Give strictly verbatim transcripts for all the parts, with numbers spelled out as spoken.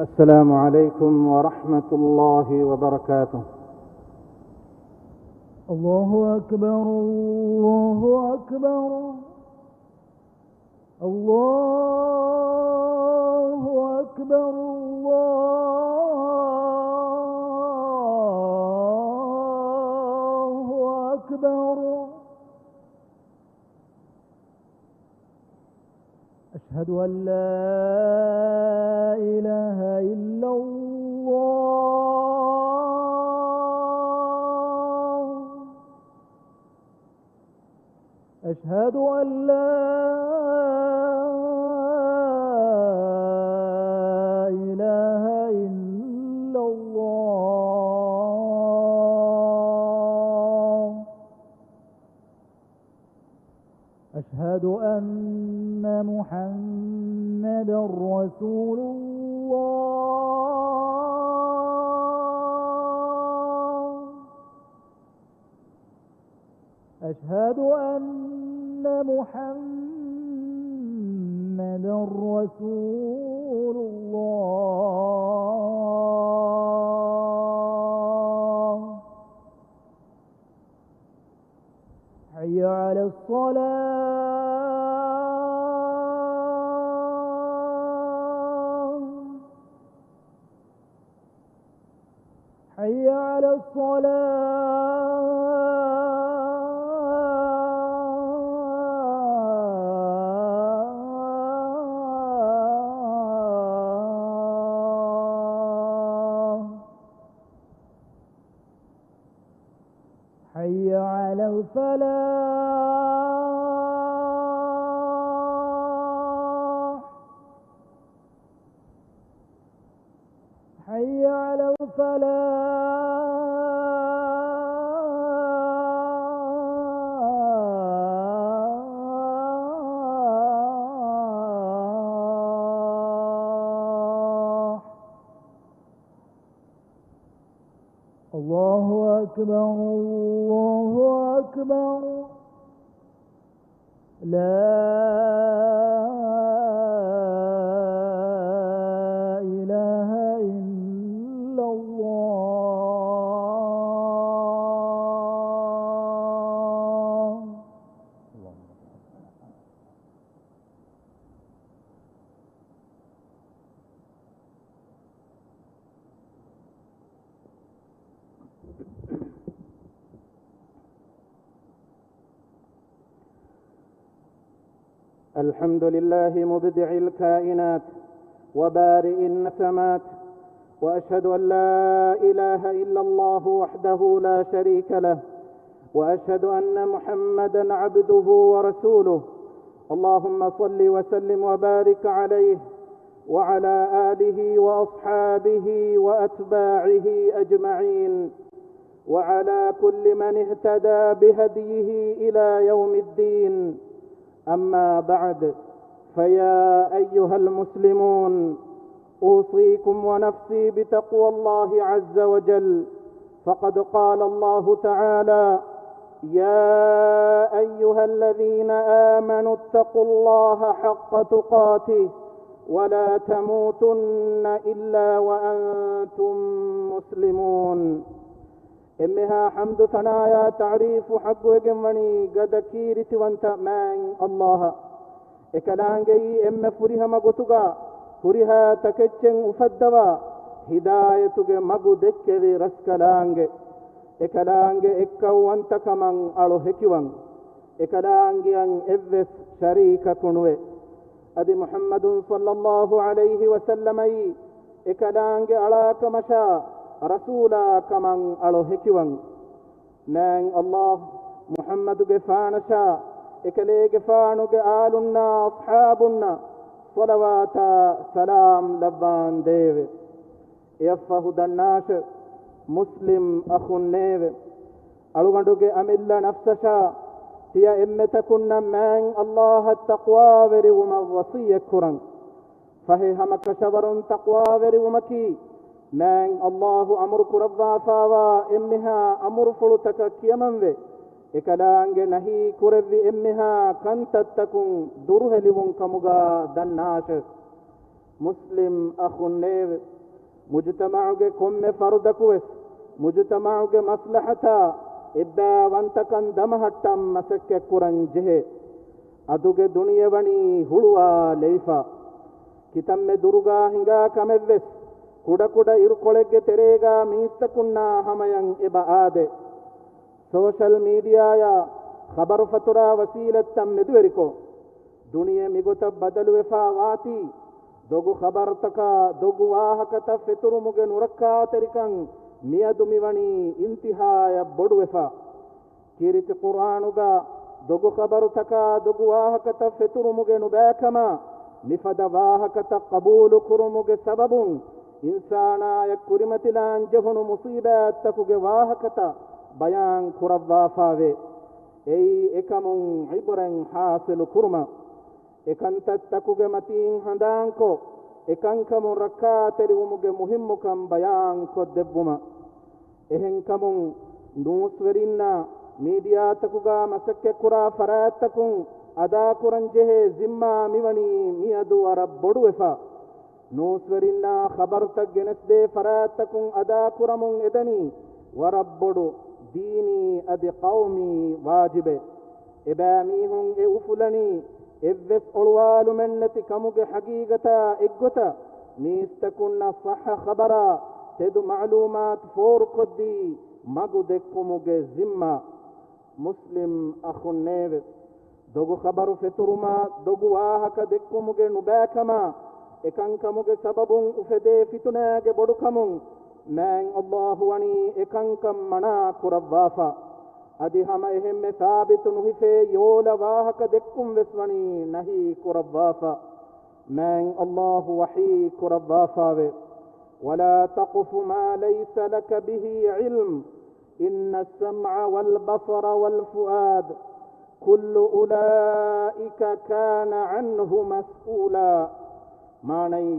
السلام عليكم ورحمة الله وبركاته. الله أكبر، الله أكبر، الله أكبر، الله أكبر. أشهد أن لا إله إلا الله. أشهد أن لا إله إلا الله. أشهد أن محمدا رسول الله. أشهد أن محمدا رسول الله. حي على الصلاة. حي على الصلاة. حي على الفلاح. حي على الفلاح. الله أكبر، الله أكبر. لا إله إلا الله. الحمد لله مبدع الكائنات وبارئ النسمات، وأشهد أن لا إله إلا الله وحده لا شريك له، وأشهد أن محمدا عبده ورسوله. اللهم صل وسلم وبارك عليه وعلى آله وأصحابه وأتباعه أجمعين، وعلى كل من اهتدى بهديه إلى يوم الدين. أما بعد، فيا أيها المسلمون، أوصيكم ونفسي بتقوى الله عز وجل، فقد قال الله تعالى: يا أيها الذين آمنوا اتقوا الله حق تقاته ولا تموتن إلا وأنتم مسلمون. އެންމެހާ ޙަމްދު ޘަނާޔާ ތަޢުރީފު ޙައްޤުވެގެންވަނީ ގަދަ ކީރިތިވަންތަ މާތް ﷲ އަށް. އެކަލާނގެއީ އެންމެ ފުރިހަމަ ގޮތުގަ ހުރިހާ ތަކެއްޗެއް އުފައްދަވާ، ހިދާޔަތުގެ މަގު ދެއްކެވި ރަސްކަލާނގެ. އެކަލާނގެ އެއްކައުވަންތަކަމަށް އަޅު ހެކިވަން. އެކަލާނގެއަށް އެއްވެސް ޝަރީކަކު ނުވެ. އަދި މުޙައްމަދު ޞައްލައްލާހު ޢަލައިހި ވަސައްލަމައީ އެކަލާނގެ އަޅާކަމަށާ ރަސޫލާ ކަމަށް އަޅު ހެކިވަން. މާތް ﷲ މުޙައްމަދުގެފާނަށާ އެކަލޭގެފާނުގެ އާލުންނާ އަޞްޙާބުންނަށް ޞަލަވާތާ ސަލާމް ލައްވާން ދޭވެ. އެއަށްފަހު ދަންނާށެ، މުސްލިމް އަޚުންނޭވެ! އަޅުގަނޑުގެ އަމިއްލަ ނަފްސަށާ ތިޔަ އެންމެތަކުންނަށް މާތް ﷲ އަށް ތަޤްވާވެރިވުމަށް ވަޞިއްޔަތްކުރަން. ފަހެ، ހަމަކަށަވަރުން ތަޤްވާވެރިވުމަކީ، މާތް ﷲ އަމުރު ކުރައްވާފާވާ އެންމެހާ އަމުރުފުޅުތަކަށް ކިޔަމަންވެ، އެކަލާނގެ ނަހީ ކުރެއްވި އެންމެހާ ކަންތައްތަކުން ދުރުހެލިވުން ކަމުގަ ދަންނާށެ. މުސްލިމް އަޚުންނޭވެ! މުޖުތަމަޢުގެ ކޮންމެ ފަރުދަކުވެސް މުޖުތަމަޢުގެ މަސްލަހަތާ އެއްބައިވަންތަކަން ދަމަހައްޓަން މަސައްކަތްކުރަން ޖެހޭ. އަދުގެ ދުނިޔެވަނީ ހުޅުވާލެވިފަ. ކިތަންމެ ދުރުގާ ހިނގާ ކަމެއްވެސް ކުޑަކުޑަ އިރުކޮޅެއްގެ ތެރޭގާ މީސްތަކުންނާ ހަމަޔަށް އެބަ އާދޭ. ސޯޝަލް މީޑިއާޔާ ޚަބަރު ފަތުރާ ވަސީލަތްތައް މެދުވެރިކޮށް، ދުނިޔެ މިގޮތަށް ބަދަލުވެފާ ވާތީ، ދޮގު ޚަބަރުތަކާ ދޮގު ވާހަކަތައް ފެތުރުމުގެ ނުރައްކާތެރިކަން މިއަދު މިވަނީ އިންތިހާޔަށް ބޮޑުވެފަ. ކީރިތި ޤުރްއާނުގަ ދޮގު ޚަބަރުތަކާ ދޮގު ވާހަކަތައް ފެތުރުމުގެ ނުބައިކަމާ، މިފަދަ ވާހަކަތައް ޤަބޫލު ކުރުމުގެ ސަބަބުން އިންސާނާޔަށް ކުރިމަތިލާން ޖެހުނު މުޞީބާތްތަކުގެ ވާހަކަތައް ބަޔާން ކުރައްވާފާވޭ. އެއީ އެކަމުން ޢިބްރަތް ޙާޞިލު ކުރުމަށް، އެކަންތައްތަކުގެ މަތީން ހަނދާންކޮށް، އެކަންކަމުން ރައްކާތެރިވުމުގެ މުހިއްމުކަން ބަޔާން ކޮށްދެއްވުމަށް. އެހެންކަމުން، ނޫސްވެރިންނާ މީޑިއާތަކުގާ މަސައްކަތްކުރާ ފަރާތްތަކުން އަދާކުރަންޖެހޭ ޒިންމާ މިވަނީ މިއަދު ވަރަށް ބޮޑުވެފަ. ނޫސްވެރިންނާ ޚަބަރުތައް ގެނެސްދޭ ފަރާތްތަކުން އަދާކުރަމުން އެދަނީ ވަރަށް ބޮޑު ދީނީ އަދި ޤައުމީ ވާޖިބެއް. އެބައިމީހުން އެ އުފުލަނީ އެއްވެސް އޮޅުވާލުމެއްނެތި ކަމުގެ ޙަޤީޤަތާ އެއްގޮތަށް، މީސްތަކުންނަށް ޞައްޙަ ޚަބަރާ ތެދު މަޢުލޫމާތު ފޯރުކޮށްދީ މަގު ދެއްކުމުގެ ޒިންމާ. މުސްލިމް އަޚުންނޭވެ! ދޮގު ޚަބަރު ފެތުރުމާ ދޮގު ވާހަކަ ދެއްކުމުގެ ނުބައިކަމާ، އެކަންކަމުގެ ސަބަބުން އުފެދޭ ފިތުނާގެ ބޮޑުކަމުން މާތް ﷲ ވަނީ އެކަންކަން މަނާ ކުރައްވާފަ. އަދި ހަމަ އެހެންމެ ސާބިތު ނުހިފޭ ޔޯލަ ވާހަކަ ދެއްކުން ވެސް ވަނީ ނަހީ ކުރައްވާފަ. މާތް ﷲ ވަޙީ ކުރައްވާފާވެ. ولا تقف ما ليس لك به علم إن السمع والبصر والفؤاد كل أولئك كان عنه مسؤولا. މާނައީ،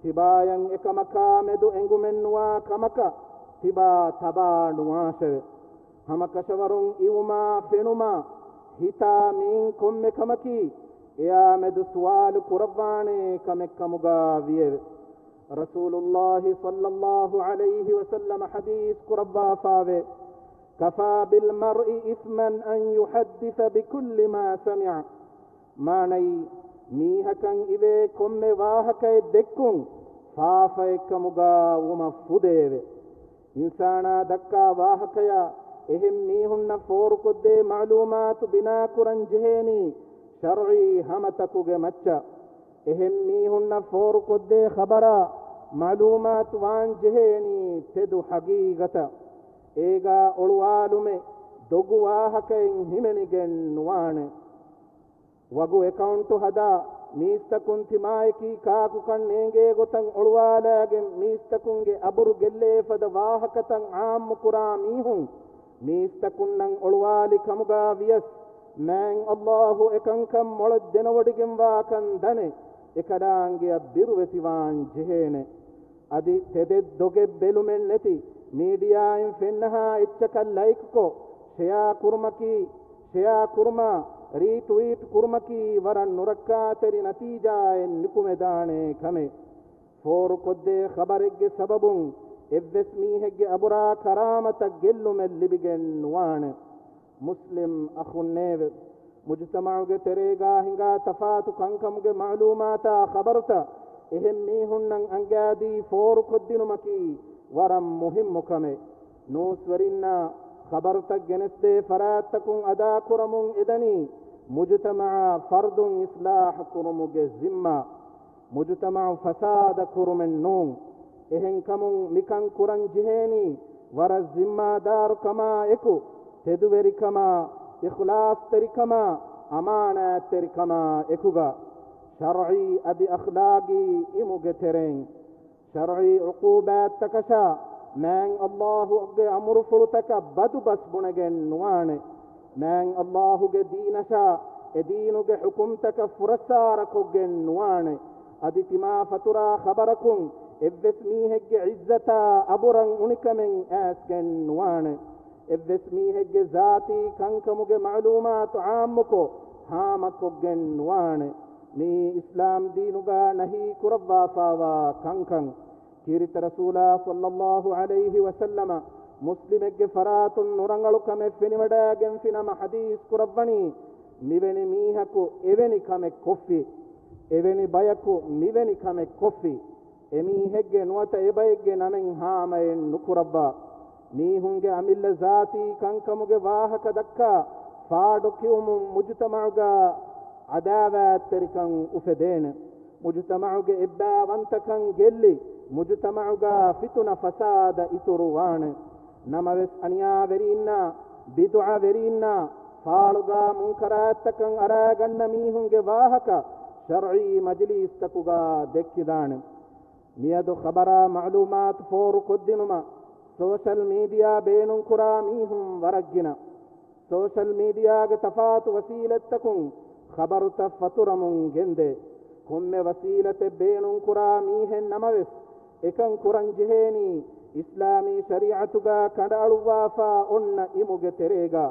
ތިބާޔަށް އެކަމަކާ މެދު އެނގުމެއްނުވާ ކަމަކަށް ތިބާ ތަބާ ނުވާށެވެ. ހަމަކަށަވަރުން އިވުމާ ފެނުމާ ހިތާ މިއިން ކޮންމެ ކަމަކީ އެއާ މެދު ސުވާލު ކުރައްވާނޭ ކަމެއްކަމުގާ ވިއެވެ. ރަސޫލުﷲ ޞައްލަﷲ ޢަލައިހި ވަސައްލަމަ ޙަދީޘް ކުރައްވާފާވޭ، كفى بالمرء إثما أن يحدث بكل ما سمع. މާނައީ، މީހަކަށް އިވޭ ކޮންމެ ވާހަކައެއް ދެއްކުން ފާފައެއްކަމުގާ ވުމަށް ފުދެއެވެ. އިންސާނާ ދައްކާ ވާހަކަޔާ އެހެން މީހުންނަށް ފޯރުކޮށްދޭ މަޢުލޫމާތު ބިނާކުރަން ޖެހޭނީ ޝަރުޢީ ހަމަތަކުގެ މައްޗަށް. އެހެން މީހުންނަށް ފޯރުކޮށްދޭ ޚަބަރާ މަޢުލޫމާތު ވާން ޖެހޭނީ ތެދު ޙަޤީޤަތަށް. އޭގާ އޮޅުވާލުމެއް ދޮގު ވާހަކައެއް ހިމެނިގެން ނުވާނެ. ވަގު އެކައުންޓު ހަދާ، މީސްތަކުން ތިމާޔަކީ ކާކުކަން ނޭނގޭ ގޮތަށް އޮޅުވާލާގެން، މީސްތަކުންގެ އަބުރު ގެއްލޭ ފަދަ ވާހަކަތައް ޢާއްމުކުރާ މީހުން، މީސްތަކުންނަށް އޮޅުވާލި ކަމުގާ ވިޔަސް، މާތް ﷲ އެކަންކަން މޮޅަށް ދެނެވޮޑިގެންވާކަން ދަނެ، އެކަލާނގެއަށް ބިރުވެތިވާން ޖެހޭނެ. އަދި ތެދެއް ދޮގެއް ބެލުމެއް ނެތި، މީޑިއާއިން ފެންނަހާ އެއްޗަކަށް ލައިކްކޮށް، ޝެއާ ކުރުމަކީ، ޝެއާ ކުރުމާ، ރީޓުވީޓް ކުރުމަކީ ވަރަށް ނުރައްކާތެރި ނަތީޖާއެއް ނިކުމެދާނޭ ކަމެއް. ފޯރުކޮށްދޭ ޚަބަރެއްގެ ސަބަބުން އެއްވެސް މީހެއްގެ އަބުރާ ކަރާމަތަށް ގެއްލުމެއް ލިބިގެން ނުވާނެ. މުސްލިމް އަޚުންނޭވެ! މުޖުތަމަޢުގެ ތެރޭގާ ހިނގާ ތަފާތު ކަންކަމުގެ މަޢުލޫމާތާ ޚަބަރުތައް އެހެން މީހުންނަށް އަންގާދީ ފޯރުކޮށްދިނުމަކީ ވަރަށް މުހިއްމު ކަމެއް. ނޫސްވެރިންނާ ޚަބަރުތައް ގެނެސްދޭ ފަރާތްތަކުން އަދާކުރަމުން އެދަނީ މުޖުތަމަޢާ ފަރުދުން އިޞްލާޙު ކުރުމުގެ ޒިންމާ. މުޖުތަމަޢު ފަސާދަ ކުރުމެއް ނޫން. އެހެންކަމުން މިކަން ކުރަން ޖެހޭނީ ވަރަށް ޒިންމާދާރުކަމާ އެކު، ތެދުވެރިކަމާ، އިޚްލާޞްތެރިކަމާ، އަމާނާތްތެރިކަމާ އެކުގަ، ޝަރުޢީ އަދި އަޚްލާގީ އިމުގެ ތެރެއިން. ޝަރުޢީ ޢުޤޫބާތްތަކަށާ މާތް ﷲ ގެ އަމުރުފުޅުތަކަށް ބަދުބަސް ބުނެގެން ނުވާނެ. މާތް ﷲ ގެ ދީނަށާ އެ ދީނުގެ ޙުކުމްތަކަށް ފުރައްސާރަކޮށްގެން ނުވާނެ. އަދި ތިމާ ފަތުރާ ޚަބަރަކުން އެއްވެސް މީހެއްގެ ޢިއްޒަތާ އަބުރަށް އުނިކަމެއް އައިސްގެން ނުވާނެ. އެއްވެސް މީހެއްގެ ޒާތީ ކަންކަމުގެ މަޢުލޫމާތު ޢާއްމުކޮށް ހާމަކޮށްގެން ނުވާނެ. މިއީ އިސްލާމް ދީނުގާ ނަހީ ކުރައްވާފާވާ ކަންކަން. ކީރިތި ރަސޫލާ ޞައްލައްލާހު ޢަލައިހި ވަސައްލަމަ މުސްލިމެއްގެ ފަރާތުން ނުރަނގަޅު ކަމެއް ފެނިވަޑައިގެންފިނަމަ ޙަދީޘް ކުރައްވަނީ، މިވެނި މީހަކު އެވެނި ކަމެއް ކޮށްފި، އެވެނި ބަޔަކު މިވެނި ކަމެއް ކޮށްފި، އެމީހެއްގެ ނުވަތަ އެބައެއްގެ ނަމެއް ހާމައެއް ނުކުރައްވާ. މީހުންގެ އަމިއްލަ ޒާތީ ކަންކަމުގެ ވާހަކަ ދައްކާ، ފާޑު ކިއުމުން މުޖުތަމަޢުގަ ޢަދާވާތްތެރިކަން އުފެދޭނެ. މުޖުތަމަޢުގެ އެއްބައިވަންތަކަން ގެއްލި، މުޖުތަމަޢުގަ ފިތުނަ ފަސާދަ އިތުރުވާނެ. ނަމަވެސް އަނިޔާވެރީންނާ، ބިދުޢަވެރީންނާ، ފާޅުގަ މުންކަރާތްތަކަށް އަރާގަންނަ މީހުންގެ ވާހަކަ ޝަރްޢީ މަޖިލީސްތަކުގަ ދެއްކިދާނެ. މިއަދު ޚަބަރާ މަޢުލޫމާތު ފޯރުކޮށްދިނުމަށް ސޯޝަލް މީޑިއާ ބޭނުންކުރާ މީހުން ވަރަށް ގިނަ. ސޯޝަލް މީޑިއާގެ ތަފާތު ވަސީލަތްތަކުން ޚަބަރުތައް ފަތުރަމުން ގެންދޭ. ކޮންމެ ވަސީލަތެއް ބޭނުންކުރާ މީހެއް ނަމަވެސް، އެކަން ކުރަން ޖެހޭނީ އިސްލާމީ ޝަރީޢަތުގަ ކަނޑައަޅުއްވާފަ އޮންނަ އިމުގެ ތެރޭގަ.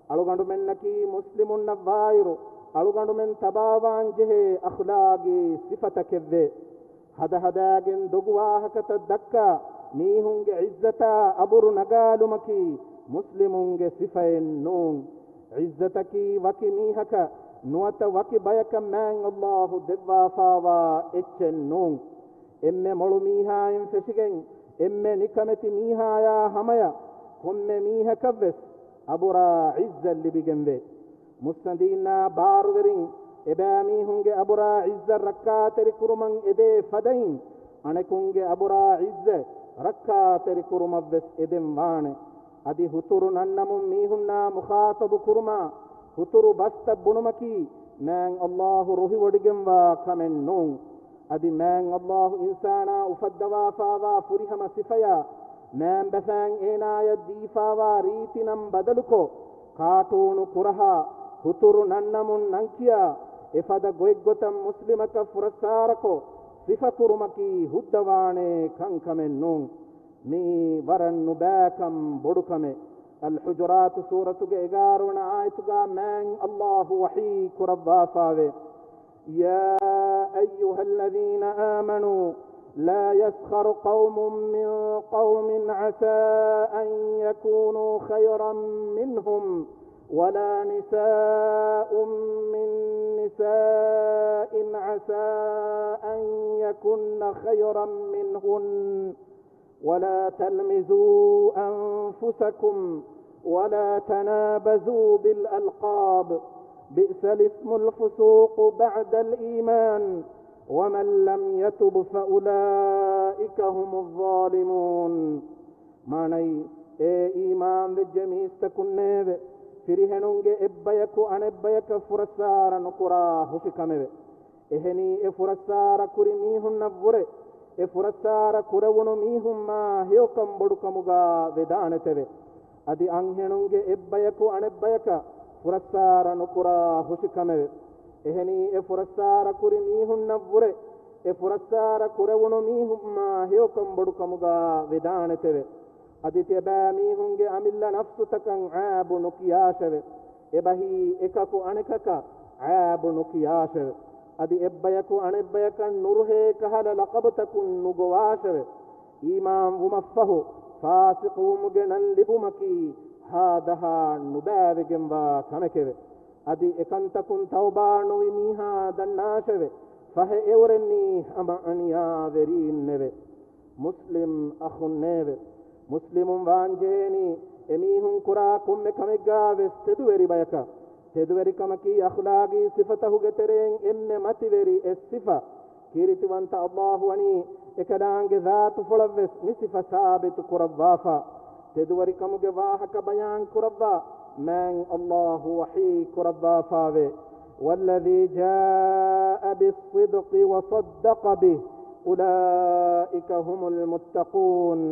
އަޅުގަނޑުމެންނަކީ މުސްލިމުންނަށްވާއިރު، އަޅުގަނޑުމެން ތަބާވާން ޖެހޭ އަޚްލާގީ ސިފަތަކެއްވޭ. ހަދަހަދާގެން ދޮގު ވާހަކަތައް ދައްކާ، މީހުންގެ ޢިއްޒަތާ އަބުރު ނަގާލުމަކީ މުސްލިމުންގެ ސިފައެއް ނޫން. ޢިއްޒަތަކީ ވަކި މީހަކަށް ނުވަތަ ވަކި ބަޔަކަށް މާތް ﷲ ދެއްވާފާވާ އެއްޗެއް ނޫން. އެންމެ މޮޅު މީހާއިން ފެށިގެން އެންމެ ނިކަމެތި މީހާޔާ ހަމަޔަށް ކޮންމެ މީހަކަށްވެސް އަބުރާ ޢިއްޒަތް ލިބިގެންވޭ. މުއްސަނދީންނާ ބާރުވެރިން އެބައިމީހުންގެ އަބުރާ ޢިއްޒަތް ރައްކާތެރިކުރުމަށް އެދޭ ފަދައިން، އަނެކުންގެ އަބުރާ ޢިއްޒަތް ރައްކާތެރިކުރުމަށްވެސް އެދެން ވާނެ. އަދި ހުތުރު ނަންނަމުން މީހުންނާ މުޚާޠަބު ކުރުމާ، ހުތުރު ބަސްތައް ބުނުމަކީ މާތް ﷲ ރުހިވޮޑިގެންވާ ކަމެއް ނޫން. އަދި މާތް ﷲ އިންސާނާ އުފައްދަވާފާވާ ފުރިހަމަ ސިފަޔާ، މާތް ބަފާން އޭނާޔަށް ދީފާވާ ރީތި ނަން ބަދަލުކޮށް، ކާޓޫނު ކުރަހާ، ހުތުރު ނަންނަމުން ނަންކިޔާ، އެފަދަ ގޮތްގޮތަށް މުސްލިމަކަށް ފުރައްސާރަކޮށް، ސިފަކުރުމަކީ ހުއްދަވާނޭ ކަންކަމެއް ނޫން. މިއީ ވަރަށް ނުބައިކަން ބޮޑުކަމެއް. އަލްޙުޖުރާތު ސޫރަތުގެ އެގާރަ ވަނަ އާޔަތުގަ މާތް ﷲ ވަޙީ ކުރައްވާފާވޭ. يا أيها الذين آمنوا لا يسخر قوم من قوم عسى أن يكونوا خيرا منهم ولا نساء من نساء عسى أن يكن خيرا منهن ولا تلمزوا أنفسكم ولا تنابزوا بالألقاب بئس الاسم الفسوق بعد الإيمان ومن لم يتب فأولئك هم الظالمون. މާނައީ، އޭ އީމާންވެއްޖެ މީސްތަކުންނޭވެ! ފިރިހެނުންގެ އެއްބަޔަކު އަނެއްބަޔަކަށް ފުރައްސާރަ ނުކުރާ ހުށިކަމެވެ. އެހެނީ އެ ފުރައްސާރަ ކުރި މީހުންނަށްވުރެ، އެ ފުރައްސާރަ ކުރެވުނު މީހުން މާ ހެޔޮކަން ބޮޑުކަމުގަ ވެދާނެތެވެ. އަދި އަންހެނުންގެ އެއްބަޔަކު އަނެއްބަޔަކަށް ފުރައްސާރަ ނުކުރާ ހުށިކަމެވެ. އެހެނީ އެ ފުރައްސާރަ ކުރި މީހުންނަށްވުރެ، އެ ފުރައްސާރަ ކުރެވުނު މީހުން މާ ހެޔޮކަން ބޮޑުކަމުގަ ވެދާނެތެވެ. އަދި ތިޔަބައިމީހުންގެ އަމިއްލަ ނަފްސުތަކަށް ޢައިބު ނުކިޔާށެވެ. އެބަހީ އެކަކު އަނެކަކަށް ޢައިބު ނުކިޔާށެވެ. އަދި އެއްބަޔަކު އަނެއްބަޔަކަށް ނުރުހޭ ކަހަލަ ލަޤަބުތަކުން ނުގޮވާށެވެ. އީމާންވުމަށްފަހު ފާސިޤުވުމުގެ ނަން ލިބުމަކީ ހާދަހާ ނުބައިވެގެންވާ ކަމެކެވެ. އަދި އެކަންތަކުން ތައުބާ ނުވި މީހާ ދަންނާށެވެ. ފަހެ އެއުރެންނީ ހަމަ އަނިޔާވެރީންނެވެ. މުސްލިމް އަޚުންނޭވެ! މުސްލިމުން ވާންޖެހޭނީ އެމީހުން ކުރާ ކޮންމެ ކަމެއްގާވެސް ތެދުވެރި ބަޔަކަށް. ތެދުވެރިކަމަކީ އަޚްލާގީ ސިފަތަހުގެ ތެރެއިން އެންމެ މަތިވެރި އެއް ސިފަ. ކީރިތިވަންތަ ﷲ ވަނީ އެކަލާނގެ ޒާތުފުޅަށްވެސް މި ސިފަ ސާބިތު ކުރައްވާފަ. ތެދުވެރިކަމުގެ ވާހަކަ ބަޔާން ކުރައްވާ މާތް ﷲ ވަޙީ ކުރައްވާފާވޭ. والذي جاء بالصدق وصدق به أولئك هم المتقون.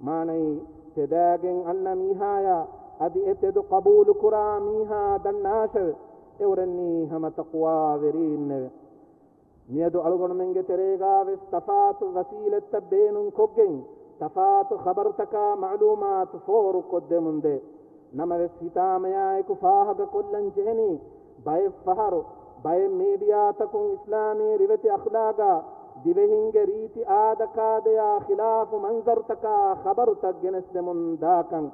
މާނައީ، ތެދާގެން އަންނަ މީހާޔާ އަދި އެ ތެދު ޤަބޫލުކުރާ މީހާ ދަންނާށެވެ. އެއުރެންނީ ހަމަ ތަޤްވާވެރީންނެވެ. މިއަދު އަޅުގަނޑުމެންގެ ތެރޭގާވެސް ތަފާތު ވަސީލަތްތައް ބޭނުންކޮށްގެން، ތަފާތު ޚަބަރުތަކާ މަޢުލޫމާތު ފޯރުކޮށްދެމުންދޭ. ނަމަވެސް ހިތާމަޔާއެކު ފާހަގަކޮށްލަން ޖެހެނީ، ބައެއްފަހަރު ބައެއް މީޑިއާތަކުން އިސްލާމީ ރިވެތި އަޚްލާގާ ދިވެހިންގެ ރީތި އާދަކާދަޔާ ޚިލާފު މަންޒަރުތަކާ ޚަބަރުތައް ގެނެސްދެމުން ދާކަން.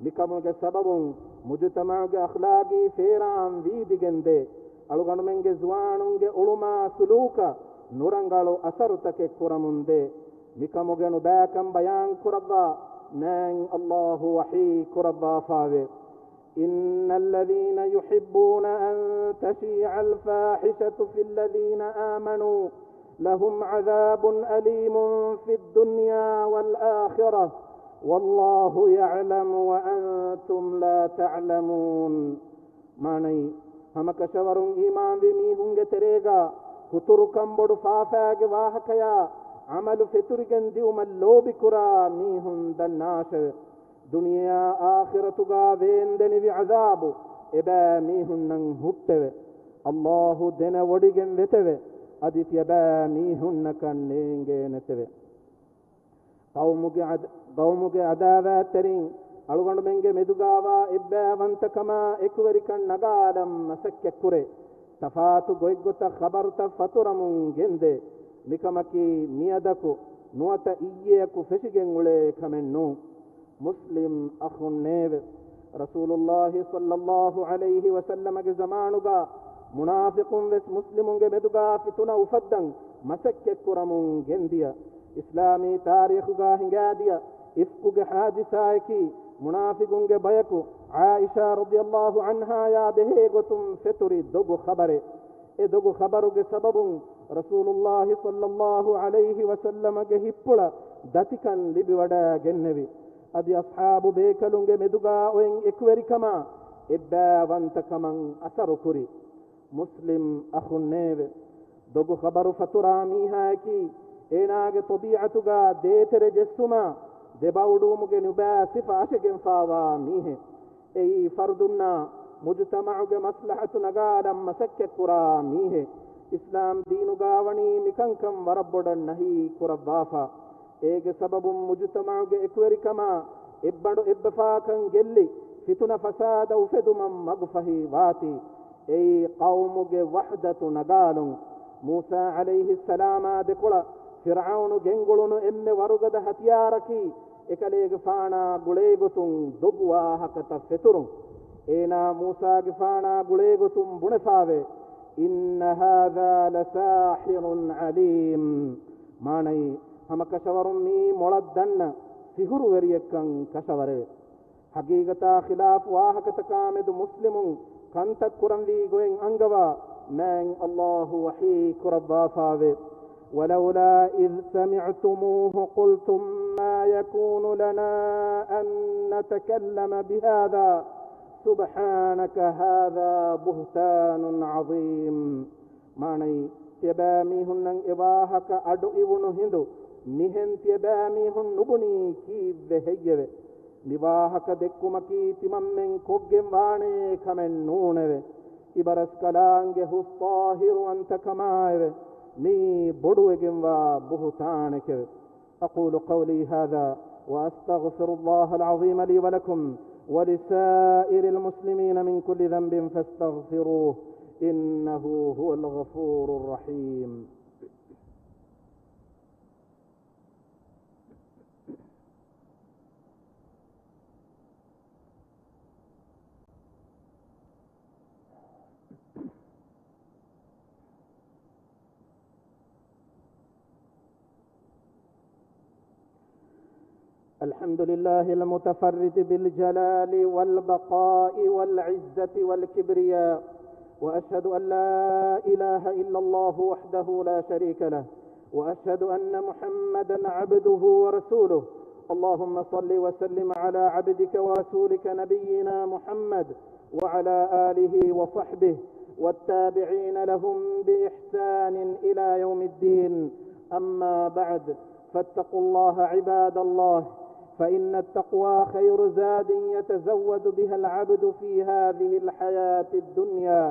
މިކަމުގެ ސަބަބުން މުޖުތަމަޢުގެ އަޚްލާގީ ފޭރާން ވީދިގެންދޭ. އަޅުގަނޑުމެންގެ ޒުވާނުންގެ އުޅުމާ ސުލޫކަށް ނުރަނގަޅު އަސަރުތަކެއް ކުރަމުންދޭ. މިކަމުގެ ނުބައިކަން ބަޔާންކުރައްވާ މާތް ﷲ ވަޙީ ކުރައްވާފާވޭ. إن الذين يحبون أن تشيع الفاحشة في الذين آمنوا لهم عذاب أليم في الدنيا والآخرة والله يعلم وأنتم لا تعلمون. މާނައީ، ހަމަކަށަވަރުން އީމާންވި މީހުންގެ ތެރޭގަ ހުތުރުކަން ބޮޑު ފާފާގެ ވާހަކަޔާ ޢަމަލު ފެތުރިގެން ދިއުމަށް ލޯބިކުރާ މީހުން ދަންނާށެވެ. ދުނިޔެއާ އާޚިރަތުގަ ވޭންދެނިވި ޢަޒާބު އެބައިމީހުންނަށް ހުއްޓެވެ. ﷲ ދެނެވޮޑިގެން ވެތެވެ. އަދި ތިޔަބައިމީހުންނަކަށް ނޭނގޭނެތެވެ. ޤައުމުގެ ޢަދ-، ޤައުމުގެ ޢަދާވާތްތެރިން އަޅުގަނޑުމެންގެ މެދުގާވާ އެއްބައިވަންތަކަމާ އެކުވެރިކަން ނަގާލަން މަސައްކަތްކުރޭ. ތަފާތު ގޮތްގޮތަށް ޚަބަރުތައް ފަތުރަމުން ގެންދޭ. މިކަމަކީ މިއަދަކު ނުވަތަ އިއްޔެއަކު ފެށިގެން އުޅޭ ކަމެއް ނޫން. މުސްލިމް އަޚުންނޭވެ! ރަސޫލުﷲ ޞައްލަﷲ ޢަލައިހި ވަސައްލަމަގެ ޒަމާނުގަ މުނާފިޤުން ވެސް މުސްލިމުންގެ މެދުގަ ފިތުނަ އުފައްދަން މަސައްކަތްކުރަމުން ގެންދިޔަ. އިސްލާމީ ތާރީޚުގަ ހިނގާދިޔަ އިފްކުގެ ޙާދިސާއަކީ، މުނާފިޤުންގެ ބަޔަކު ޢާއިޝާ ރަޟިޔަﷲ ޢަންހާޔާ ބެހޭގޮތުން ފެތުރި ދޮގު ޚަބަރެއް. އެ ދޮގު ޚަބަރުގެ ސަބަބުން ރަސޫލުﷲ ޞައްލަﷲ ޢަލައިހި ވަސައްލަމަގެ ހިތްޕުޅަށް ދަތިކަން ލިބިވަޑައިގެންނެވި. އަދި އަޞްޙާބު ބޭކަލުންގެ މެދުގަ އޮތް އެކުވެރިކަމާ އެއްބައިވަންތަކަމަށް އަސަރުކުރި. މުސްލިމް އަޚުންނޭވެ! ދޮގު ޚަބަރު ފަތުރާ މީހާއަކީ، އޭނާގެ ޠަބީޢަތުގަ ދޭތެރެ ޖެއްސުމާ ދެބައުޑޫމުގެ ނުބައި ސިފަ އަށެގެންފާވާ މީހެއް. އެއީ ފަރުދުންނާ މުޖުތަމަޢުގެ މަސްލަޙަތު ނަގާލަން މަސައްކަތްކުރާ މީހެއް. އިސްލާމް ދީނުގަ ވަނީ މިކަންކަން ވަރަށް ބޮޑަށް ނަހީ ކުރައްވާފަ. އޭގެ ސަބަބުން މުޖުތަމަޢުގެ އެކުވެރިކަމާ އެއްބަނޑު އެއްބަފާކަން ގެއްލި، ފިތުނަ ފަސާދަ އުފެދުމަށް މަގުފަހި ވާތީ. އެއީ ޤައުމުގެ ވަޙްދަތު ނަގާލުން. މޫސާ ޢަލައިހިއްސަލާމާ ދެކޮޅަށް ފިރްޢައުނު ގެންގުޅުނު އެންމެ ވަރުގަދަ ހަތިޔާރަކީ، އެކަލޭގެފާނާ ގުޅޭގޮތުން ދޮގު ވާހަކަތައް ފެތުރުން. އޭނާ މޫސާގެފާނާ ގުޅޭގޮތުން ބުނެފާވޭ، إن هذا لساحر عليم. މާނައީ، ހަމަކަށަވަރުން މިއީ މޮޅަށް ދަންނަ ސިހުރުވެރިއެއްކަން ކަށަވަރެވެ. ޙަޤީޤަތާ ޚިލާފު ވާހަކަތަކާމެދު މުސްލިމުން ކަންތައް ކުރަންވީ ގޮތް އަންގަވާ މާތް ﷲ ވަޙީ ކުރައްވާފާވޭ. ولولا إذ سمعتموه قلتم ما يكون لنا أن نتكلم بهذا سبحانك هذا بهتان عظيم. މާނައީ، ތިޔަބައިމީހުންނަށް އެ ވާހަކަ އަޑު އިވުނު ހިނދު، މިހެން ތިޔަބައިމީހުން ނުބުނީ ކީއްވެ ހެއްޔެވެ؟ މި ވާހަކަ ދެއްކުމަކީ ތިމަންމެން ކޮށްގެން ވާނޭ ކަމެއް ނޫނެވެ. އިބަރަސްކަލާނގެ ހުސް ޠާހިރުވަންތަކަމާއެވެ. މިއީ ބޮޑުވެގެންވާ ބުހުތާނެކެވެ. أقول قولي هذا وأستغفر الله العظيم لي ولكم ولسائر المسلمين من كل ذنب فاستغفروه إنه هو الغفور الرحيم. الحمد لله المتفرد بالجلال والبقاء والعزة والكبرياء، وأشهد أن لا إله إلا الله وحده لا شريك له، وأشهد أن محمدا عبده ورسوله. اللهم صل وسلم على عبدك ورسولك نبينا محمد وعلى آله وصحبه والتابعين لهم بإحسان إلى يوم الدين. أما بعد، فاتقوا الله عباد الله، فإن التقوى خير زاد يتزود بها العبد في هذه الحياة الدنيا.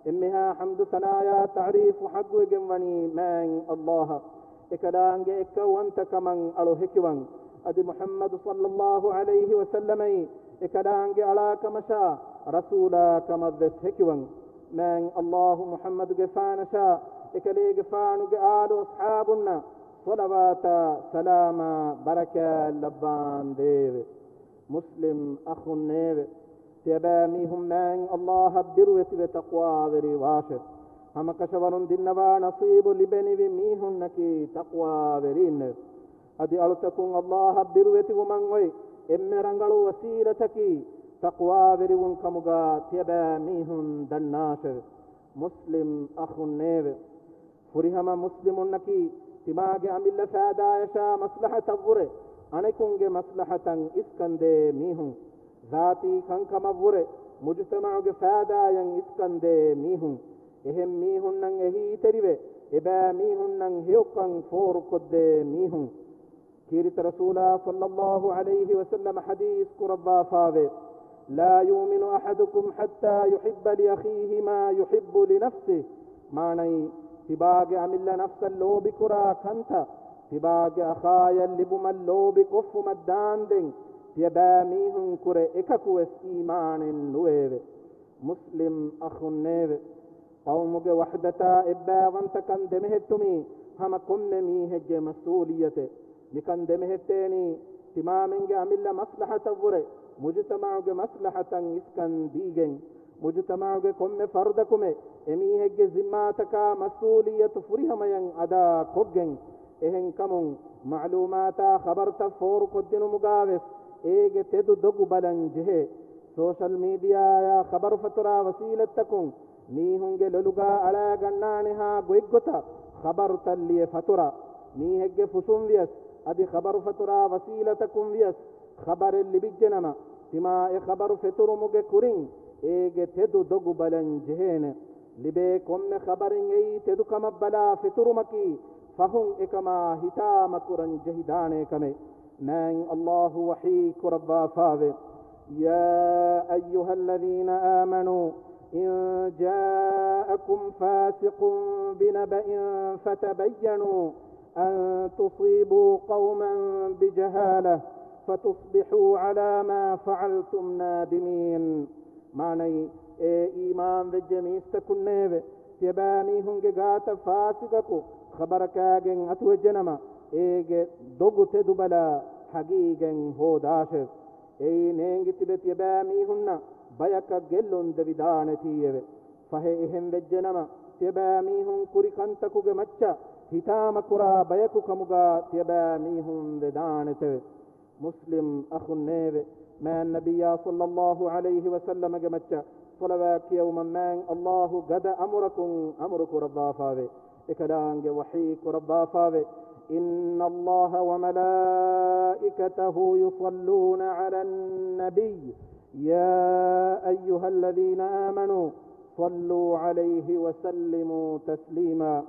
އެންމެހާ ޙަމްދު ސަނާޔާ ތަޢުރީފު ޙައްޤުވެގެންވަނީ މާތް ﷲ އަށް. އެކަލާނގެ އެއްކައުވަންތަކަމަށް އަޅު ހެކިވަން. އަދި މުޙައްމަދު ޞައްލައްލާހު ޢަލައިހި ވަސައްލަމައީ އެކަލާނގެ އަޅާކަމަށާ ރަސޫލާ ކަމަށްވެސް ހެކިވަން. މާތް ﷲ މުޙައްމަދުގެފާނަށާ އެކަލޭގެފާނުގެ އާލު އަޞްޙާބުންނަށް ޞަލަވާތާ ސަލާމާ ބަރަކާތް ލައްވާނދޭވެ. މުސްލިމް އަޚުންނޭވެ! ތިޔަބައިމީހުން މާތް ﷲ އަށް ބިރުވެތިވެ ތަޤްވާވެރިވާށެވެ. ހަމަކަށަވަރުން ދިންނަވާ ނަޞީބު ލިބެނިވި މީހުންނަކީ ތަޤްވާވެރީންނެވެ. އަދި އަޅުތަކުން ﷲ އަށް ބިރުވެތިވުމަށް އޮތް އެންމެ ރަނގަޅު ވަސީލަތަކީ ތަޤްވާވެރިވުން ކަމުގަ ތިޔަބައިމީހުން ދަންނާށެވެ. މުސްލިމް އަޚުންނޭވެ! ފުރިހަމަ މުސްލިމުންނަކީ ތިމާގެ އަމިއްލަ ފައިދާޔަށާ މަސްލަހަތަށްވުރެ އަނެކުންގެ މަސްލަހަތަށް އިސްކަންދޭ މީހުން. ޒާތީ ކަންކަމަށްވުރެ މުޖުތަމަޢުގެ ފައިދާޔަށް އިސްކަންދޭ މީހުން. އެހެން މީހުންނަށް އެހީތެރިވެ އެބައިމީހުންނަށް ހެޔޮކަން ފޯރުކޮށްދޭ މީހުން. ކީރިތި ރަސޫލާ ޞައްލައްލާހު ޢަލައިހި ވަސައްލަމަ ޙަދީޘް ކުރައްވާފާވޭ، "لا يؤمن أحدكم حتى يحب لأخيه ما يحب لنفسه." މާނައީ، ތިބާގެ އަމިއްލަ ނަފްސަށް ލޯބިކުރާ ކަންތައް ތިބާގެ އަޚާޔަށް ލިބުމަށް ލޯބިކޮށްފުމަށް ދާންދެން، ތިޔަބައިމީހުން ކުރެ އެކަކުވެސް އީމާނެއް ނުވެއެވެ. މުސްލިމް އަޚުންނޭވެ! ޤައުމުގެ ވަޙްދަތާ އެއްބައިވަންތަކަން ދެމެހެއްޓުމީ ހަމަ ކޮންމެ މީހެއްގެ މަސްއޫލިއްޔަތެއް. މިކަން ދެމެހެއްޓޭނީ، ތިމާމެންގެ އަމިއްލަ މަސްލަހަތަށްވުރެ މުޖުތަމަޢުގެ މަސްލަހަތަށް އިސްކަން ދީގެން، މުޖުތަމަޢުގެ ކޮންމެ ފަރުދަކުމެ އެމީހެއްގެ ޒިންމާތަކާ މަސްއޫލިއްޔަތު ފުރިހަމަޔަށް އަދާ ކޮށްގެން. އެހެންކަމުން، މަޢުލޫމާތާ ޚަބަރުތައް ފޯރުކޮށްދިނުމުގާވެސް އޭގެ ތެދު ދޮގު ބަލަން ޖެހޭ. ސޯޝަލް މީޑިއާއާ ޚަބަރުފަތުރާ ވަސީލަތްތަކުން މީހުންގެ ލޮލުގާ އަޅާގަންނާނެހާ ގޮތްގޮތަށް ޚަބަރުތައް ލިޔެ ފަތުރާ، މީހެއްގެ ފުށުން ވިޔަސް އަދި ޚަބަރުފަތުރާ ވަސީލަތަކުން ވިޔަސް ޚަބަރެއް ލިބިއްޖެނަމަ، ތިމާ އެ ޚަބަރު ފެތުރުމުގެ ކުރިން އޭގެ ތެދު ދޮގު ބަލަން ޖެހޭނެ. ލިބޭ ކޮންމެ ޚަބަރެއް އެއީ ތެދުކަމަށް ބަލާ ފެތުރުމަކީ، ފަހުން އެކަމާ ހިތާމަކުރަން ޖެހިދާނޭ ކަމެއް. މާތް ﷲ ވަޙީ ކުރައްވާފާވޭ، "يا أيها الذين آمنوا إن جاءكم فاسق بنبأ فتبينوا أن تصيبوا قوما بجهالة فتصبحوا على ما فعلتم نادمين." މާނައީ، އޭ އީމާންވެއްޖެ މީސްތަކުންނޭވެ! ތިޔަބައިމީހުންގެ ގާތަށް ފާސިގަކު ޚަބަރަކާގެން އަތުވެއްޖެނަމަ، އޭގެ ދޮގު ތެދުބަލާ ހަގީގަތް ހޯދާށެވެ. އެއީ ނޭނގި ތިބެ ތިޔަބައިމީހުންނަށް ބަޔަކަށް ގެއްލުން ދެވިދާނެތީއެވެ. ފަހެ އެހެން ވެއްޖެނަމަ، ތިޔަބައިމީހުން ކުރި ކަންތަކުގެ މައްޗަށް ހިތާމަކުރާ ބަޔަކު ކަމުގާ ތިޔަބައިމީހުން ވެދާނެތެވެ. މުސްލިމް އަޚުންނޭވެ! މާތް ނަބިއްޔާ ޞައްލައްލާހު ޢަލައިހި ވަސައްލަމަގެ މައްޗަށް ޞަލަވާތް ކިޔެވުމަށް މާތް ﷲ ގަދަ އަމުރަކުން އަމުރު ކުރައްވާފާވޭ. އެކަލާނގެ ވަޙީ ކުރައްވާފާވޭ، "إن الله وملائكته يصلون على النبي، يا أيها الذين آمنوا صلوا عليه وسلموا تسليما."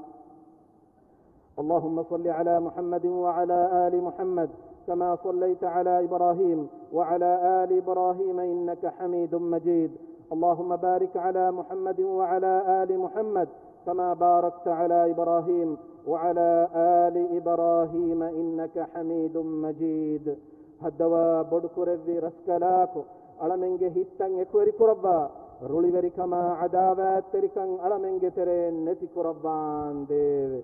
اللهم صل على محمد وعلى آل محمد كما صليت على إبراهيم وعلى آل إبراهيم إنك حميد مجيد. اللهم بارك على محمد وعلى آل محمد كما باركت على إبراهيم وعلى آل إبراهيم إنك حميد مجيد. ހައްދަވާ ބޮޑުކުރެއްވި ރަސްކަލާކޮ، އަޅަމެންގެ ހިތްތައް އެކުވެރި ކުރައްވާ، ރުޅިވެރިކަމާ ޢަދާވާތްތެރިކަން އަޅަމެންގެ ތެރެއިން ނެތި ކުރައްވާނދޭވެ.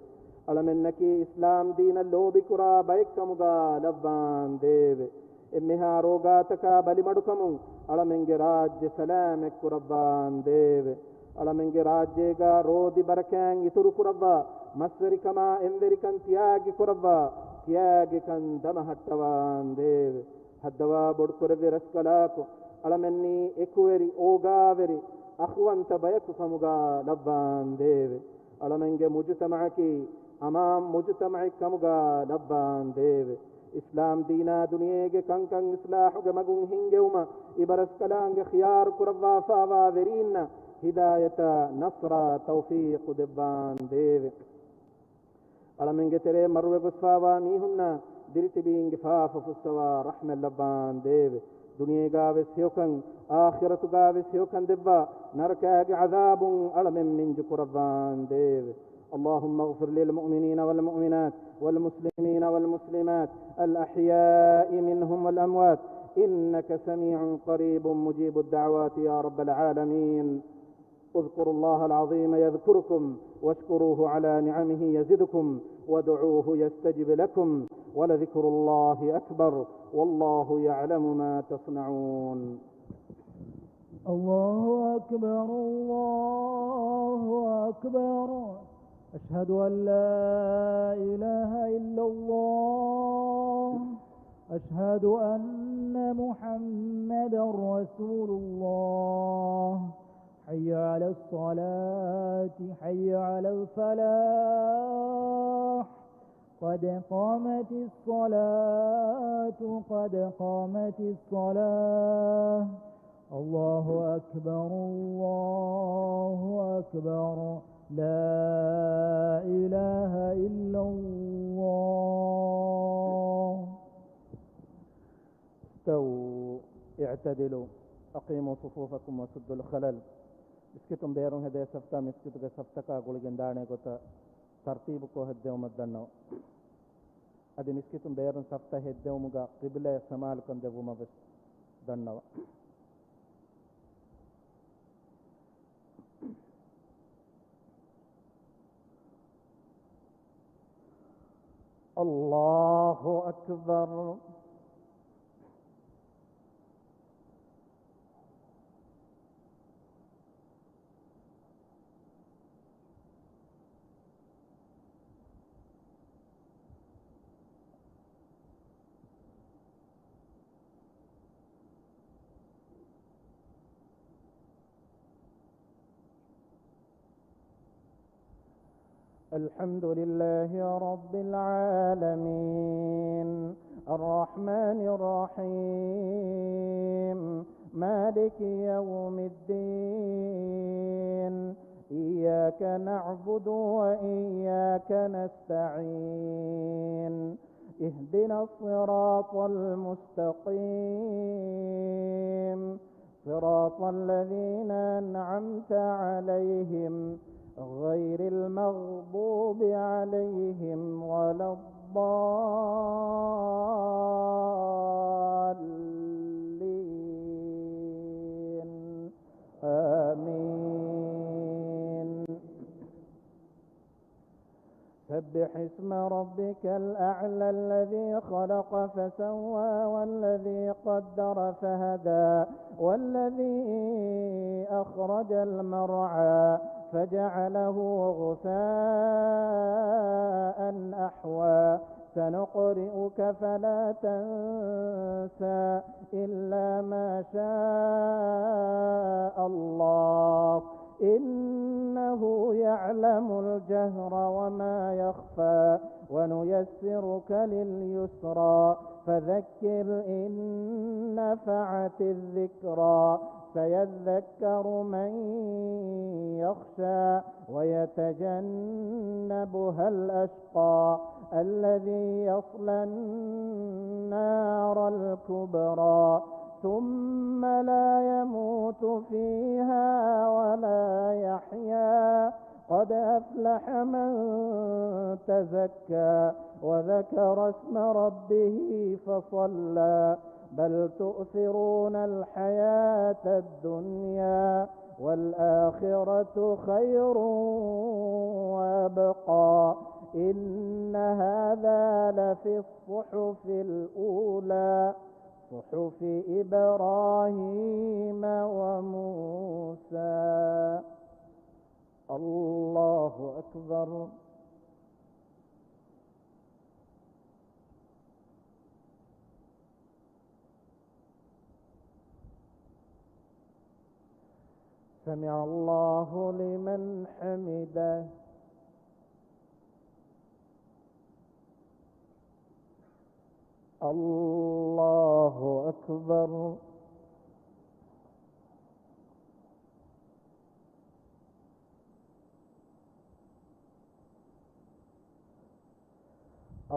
އަޅަމެންނަކީ އިސްލާމް ދީނަށް ލޯބިކުރާ ބައެއްކަމުގާ ލައްވާނދޭވެ. އެންމެހާ ރޯގާތަކާ ބަލިމަޑުކަމުން އަޅަމެންގެ ރާއްޖެ ސަލާމަތް ކުރައްވާނދޭވެ. އަޅަމެންގެ ރާއްޖޭގާ ރޯދި ބަރަކާތް އިތުރު ކުރައްވާ، މަސްވެރިކަމާ އެންވެރިކަން ތިޔާގި ކުރައްވާ، ތިޔާގިކަން ދަމަހައްޓަވާނދޭވެ. ހައްދަވާ ބޮޑުކުރެއްވި ރަސްކަލާކޮ، އަޅަމެންނީ އެކުވެރި އޯގާވެރި އަޚުވަންތަ ބަޔަކު ކަމުގާ ލައްވާނދޭވެ. އަޅަމެންގެ މުޖުތަމަޢަކީ އަމާން މުޖުތަމަޢެއް ކަމުގާ ލައްވާނދޭވެ. އިސްލާމް ދީނާ ދުނިޔޭގެ ކަންކަން އިސްލާޙުގެ މަގުން ހިންގެވުމަށް އިބަރަސްކަލާނގެ ޚިޔާރު ކުރައްވާފާވާ ވެރީންނަށް ހިދާޔަތާ ނަޞްރާ ތައުފީޤު ދެއްވާނދޭވެ. އަޅަމެންގެ ތެރޭ މަރުވެގޮސްފާވާ މީހުންނާ ދިރިތިބީންގެ ފާފަ ފުއްސަވާ ރަޙްމަތް ލައްވާނދޭވެ. ދުނިޔޭގާވެސް ހެޔޮކަން، އާޚިރަތުގާވެސް ހެޔޮކަން ދެއްވާ، ނަރަކާގެ ޢަޛާބުން އަޅަމެން މިންޖު ކުރައްވާނދޭވެ. اللهم اغفر للمؤمنين والمؤمنات والمسلمين والمسلمات الأحياء منهم والأموات إنك سميع قريب مجيب الدعوات يا رب العالمين. اذكروا الله العظيم يذكركم واشكروه على نعمه يزدكم وادعوه يستجب لكم ولذكر الله أكبر والله يعلم ما تصنعون. الله أكبر، الله أكبر. أشهد أن لا إله إلا الله. أشهد أن محمدا رسول الله. حي على الصلاة، حي على الفلاح. قد قامت الصلاة، قد قامت الصلاة. الله أكبر، الله أكبر. لا إله إلا الله. استووا اعتدلوا أقيموا صفوفكم وسدوا الخلل. މިސްކިތުން ބޭރުން ހެދޭ ސަފްތައް މިސްކިތުގެ ސަފްތަކާ ގުޅިގެން ދާނެ ގޮތަށް ތަރްތީބުކޮށް ހެއްދެވުމަށް ދަންނަވަ. އަދި މިސްކިތުން ބޭރުން ސަފްތައް ހެއްދެވުމުގަ ޤިބްލަޔަށް ސަމާލުކަން ދެއްވުމަށް ވެސް ދަންނަވަ. الله أكبر. الحمد لله رب العالمين. الرحمن الرحيم. مالك يوم الدين. إياك نعبد وإياك نستعين. اهدنا الصراط المستقيم. صراط الذين أنعمت عليهم غير المغضوب عليهم ولا الضالين. آمين. سبح اسم ربك الأعلى الذي خلق فسوى والذي قدر فهدى والذي أخرج المرعى فجعله غثاء أحوى سنقرئك فلا تنسى إلا ما شاء الله إنه يعلم الجهر وما يخفى ونيسرك لليسرى فذكر إن نفعت الذكرى سيذكر من يخشى ويتجنبها الأشقى الذي يصلى النار الكبرى ثم لا يموت فيها ولا يحيا قد أفلح من تزكى وذكر اسم ربه فصلى بل تؤثرون الحياة الدنيا والآخرة خير وأبقى إن هذا لفي الصحف الأولى صحف إبراهيم وموسى. الله أكبر. سمع الله لمن حمده. الله أكبر.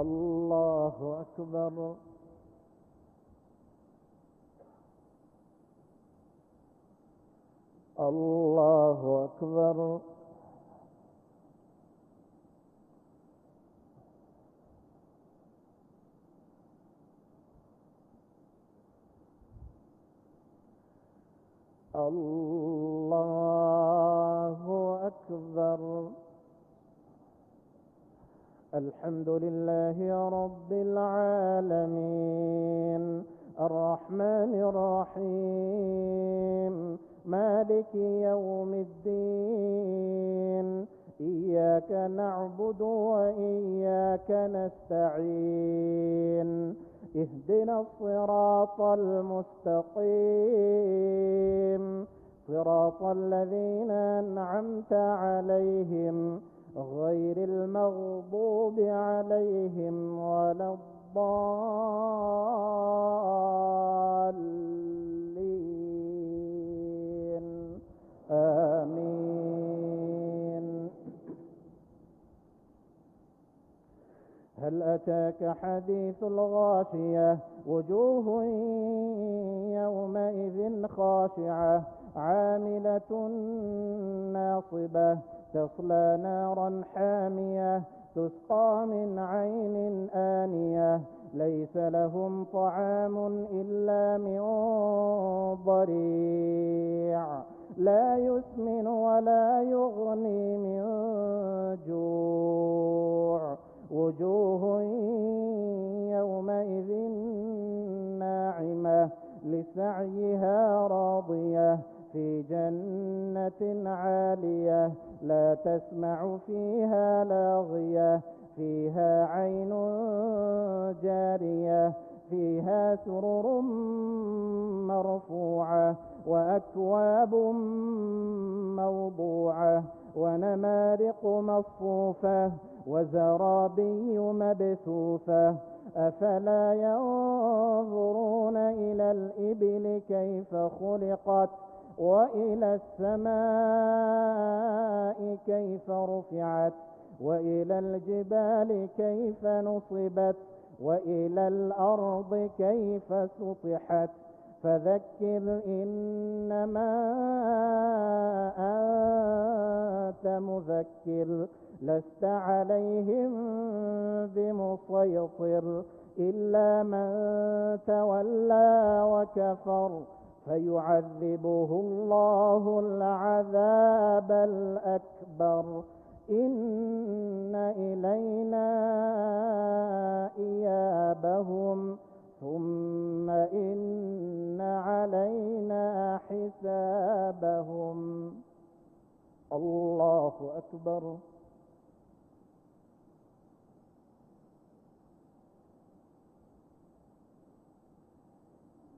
الله أكبر. الله أكبر. الله الحمد لله رب العالمين. الرحمن الرحيم. مالك يوم الدين. إياك نعبد وإياك نستعين. اهدنا الصراط المستقيم. صراط الذين أنعمت عليهم غير المغضوب عليهم ولا الضالين. آمين. هل أتاك حديث الغاشية. وجوه يومئذ خاشعة. عاملة ناصبة. تصلى نارا حامية. تسقى من عين آنية. ليس لهم طعام إلا من ضريع. لا يسمن ولا يغني من جوع. وجوه يومئذ ناعمة. لسعيها راضية. في جنة عالية. لا تسمع فيها لاغية. فيها عين جارية. فيها سرر مرفوعة. وأكواب موضوعة. ونمارق مصفوفة. وزرابي مبثوثة. أفلا ينظرون إلى الإبل كيف خلقت. وإلى السماء كيف رفعت. وإلى الجبال كيف نصبت. وإلى الأرض كيف سطحت. فذكر إنما أنت مذكر. لست عليهم بمسيطر. إلا من تولى وكفر. فيعذبه الله العذاب الأكبر. إن إلينا إيابهم. ثم إن علينا حسابهم. الله أكبر.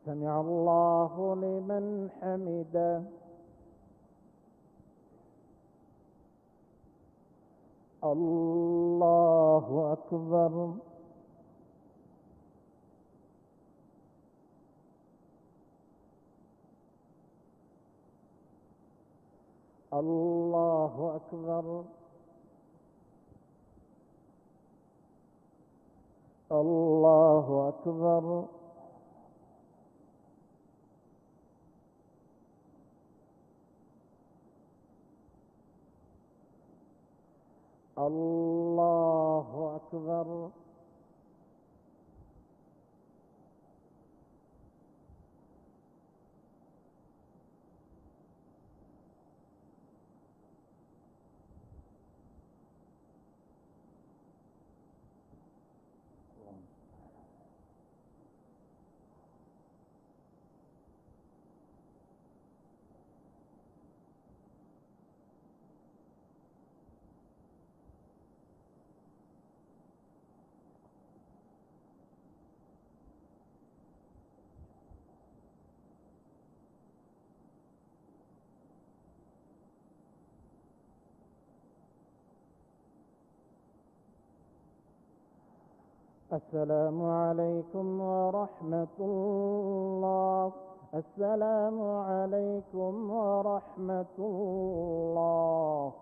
سمع الله لمن حمده. الله أكبر. الله أكبر. الله أكبر. الله أكبر. السلام عليكم ورحمة الله. السلام عليكم ورحمة الله.